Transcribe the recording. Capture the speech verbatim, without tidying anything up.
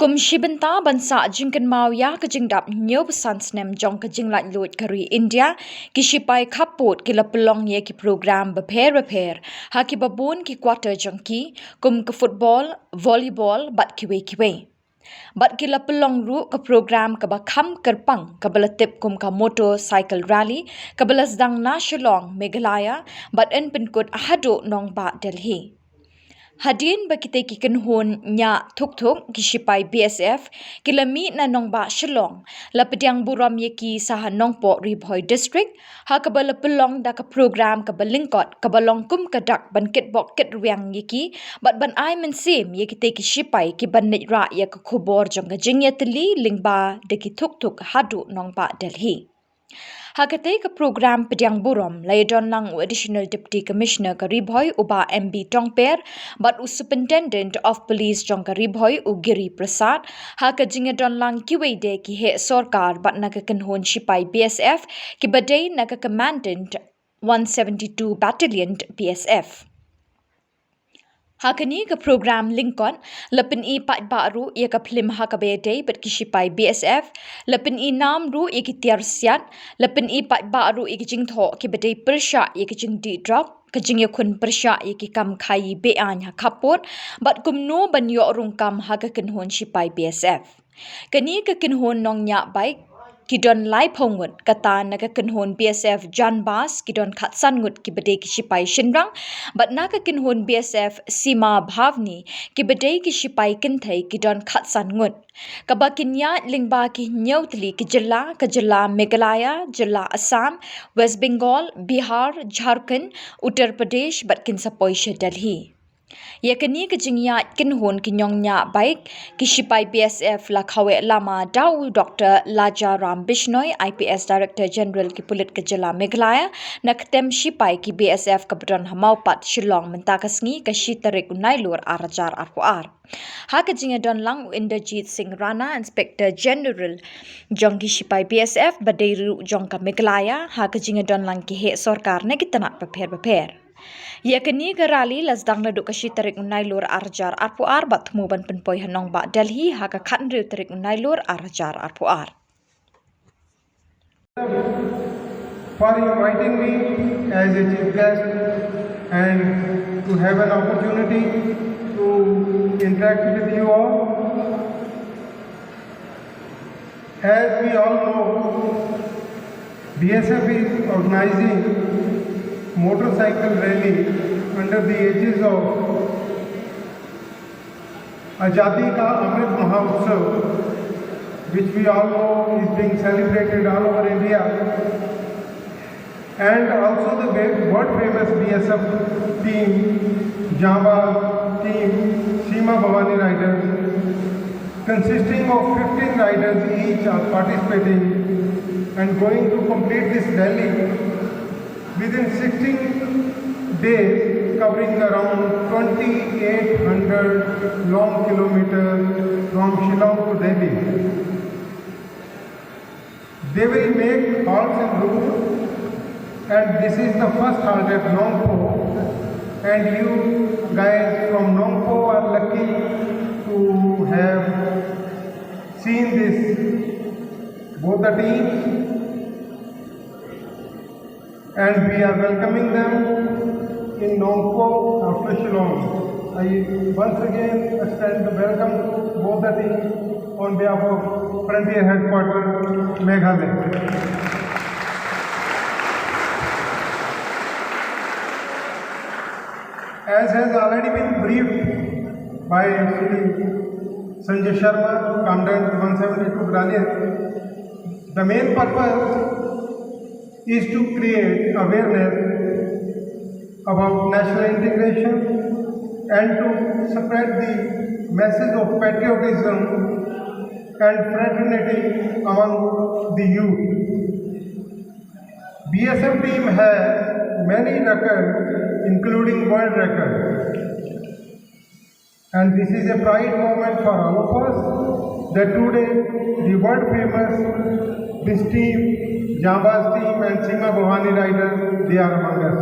Kum shi bynta ban sah jingkynmaw ïa ka jingdap hynñiewphew san snem jong ka jinglaitluid ka ri India, ki shipai khappud ki la pynlong ïa ki program bapher bapher ha kiba bun ki quarter jong ki, kum ka football, volleyball bad kiwei kiwei. Bad ki la pynlong ruh ka program kaba kham kyrpang kaba la tip kum ka motorcycle rally kaba la sdang na Shillong, Meghalaya, bad yn pynkut haduh nongbah Delhi. Hadien ba kitei ki kynhun ñiah thuk thuk, ki shipai B S F ki la mih na nongbah Shillong, la pdiang burom ïa ki sha ha Nongpoh, Ri Bhoi District, ha kaba la pynlong da ka program kaba lyngkot kaba long kum ka dak ban kitbok kitrwiang ïa ki bad ban ai mynsiem ïa kitei ki shipai ki ban leit rah ïa ka khubor jong ka jingïatylli lyngba da ki thuk thuk haduh nongbah Delhi. Ha katei ka program pdiang burom la ïadon lang u Additional Deputy Commissioner ka Ri Bhoi, u Bah M B Tongper, bad u Superintendent of Police jong ka Ri Bhoi, u Giri Prasad, ha ka jingïadon lang kiwei de ki heh sorkar bad na ka kynhun shipai B S F kiba dei na ka Commandant one seventy-two Battalion B S F. Ha kane ka program lyngkot, la pyni paidbah ruh ïa ka phlim ha kaba ïadei bad ki shipai B S F, la pyni nam ruh ïa ki tiar siat, la pyni paidbah ruh ïa ki jingthoh kiba dei pyrshah ïa ki jingdih drok, ka jingïakhun pyrshah ïa ki kam khaii be-aiñ ha khappud, bad kumno ban ïoh rung kam ha ka kynhun shipai B S F. Kane ka kynhun nongñiah bike ki don laiphew ngut, kata na ka kynhun B S F Janbaz ki don khatsan ngut kiba dei ki shipai shynrang, bad na ka kynhun B S F Seema Bhawani kiba dei ki shipai kynthei ki don khatsan ngut. Kaba kin ïaid lyngba ki hynñiew tylli ki jylla, ka jylla Meghalaya, jylla Assam, West Bengal, Bihar, Jharkhand, Uttar Pradesh, bad kin sa poi sha Delhi. Ïa kane ka jingïaid kynhun ki nongñiah bike, ki shipai B S F la khawoh lama da u Doktor Laja Ram Bishnoi, I P S Director General ki pulit ka jylla Meghalaya, na ka tem shipai ki B S F kaba don ha Mawpat, Shillong, mynta ka sngi ka shi tarik u Nailur ar hajar arphew ar. Ha ka jingïadon lang u Inderjit Singh Rana, Inspector General jong ki shipai B S F ba dei ruh jong ka Meghalaya, ha ka jingïadon lang ki heh sorkar na ki tnat bapher bapher. Ïa kane ka rally la sdang naduh ka shi tarik u Nailur ar hajar arphew ar bad thmu ban pynpoi ha nongbah Delhi ha ka khathynriew tarik u Nailur ar hajar arphew ar. For inviting me as a chief guest and to have an opportunity to interact with you all. As we all know, B S F is organizing motorcycle rally under the aegis of Azadi Ka Amrit Mahotsav, which we all know is being celebrated all over India, and also the world famous B S F team, Jamba team, Seema Bhawani Riders, consisting of fifteen riders each are participating and going to complete this rally within sixteen days, covering around twenty-eight hundred long kilometers from Shillong to Delhi. They will make halts in route, and this is the first halt at Nongpoh, and you guys from Nongpoh are lucky to have seen this, both the teams, and we are welcoming them in Nongpoh after Shillong. I once again extend the welcome to both the teams on behalf of Frontier Headquarters, Meghalaya. As has already been briefed by Shri Sanjay Sharma, Commandant one seventy-two Battalion, the main purpose is to create awareness about national integration and to spread the message of patriotism and fraternity among the youth. B S F team has many records, including world records. And this is a pride moment for all of us that today the world famous this team, Jambaz team and Seema Bhawani Riders, they are among us.